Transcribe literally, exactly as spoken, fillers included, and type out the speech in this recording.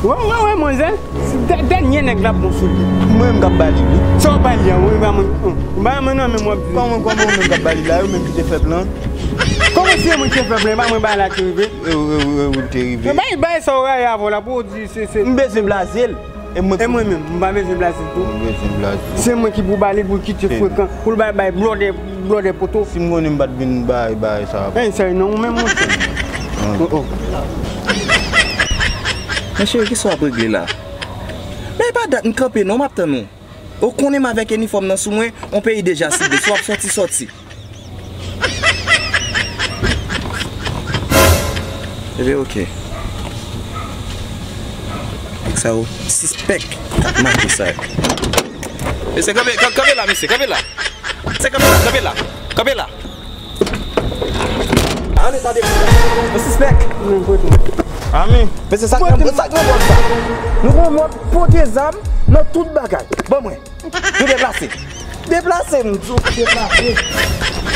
Wè, wè, wè, manzè, dè- dènye nèg la bon sou li. Mwen menm k ap ba li, wi. Sa w ba li a, wi, ba mwen, ba mwen nan men m w ap di. Kòman, kòman ou menm k ap ba li la, ou menm ki te fè plan? Kòman se mwen ki te fè plan, ba mwen ba la te rive? E, e, e, ou te rive. Men bay, bay sa w rayi avè w la, pou w di se, se. M bezwen blaze l. E mwen, e mwen menm, m pa bezwen blaze l tou. M bezwen blaze l. Se mwen ki pou ba li, pou l kite frekan, pou l bay, bay blòdè, blòdè poto. Si m konnen m pa t vin bay, bay sa. Ey, sa non, ou menm, monchè. Oh, oh. Men cheri, kisa w ap regle la? Men e pa dat m kanpe non, m ap tann ou. Ou konnen m avèk inifòm nan sou mwen, on peyi deja sible, si w ap sòti, sòti. Ebyen, oke. Nèg sa yo sispèk ak mache sa yo. Mesye, kanpe, kan- kanpe la, mesye, kanpe la. Mesye, kanpe la, kanpe la, kanpe la. Ane sa depi. Yo sispèk. Ami. Mesye, sa k nan, sa k nan bòl sa? Nou gon mòd pote zam nan tout bagay. Ban mwen. Nou deplase. Deplase, m di w, deplase.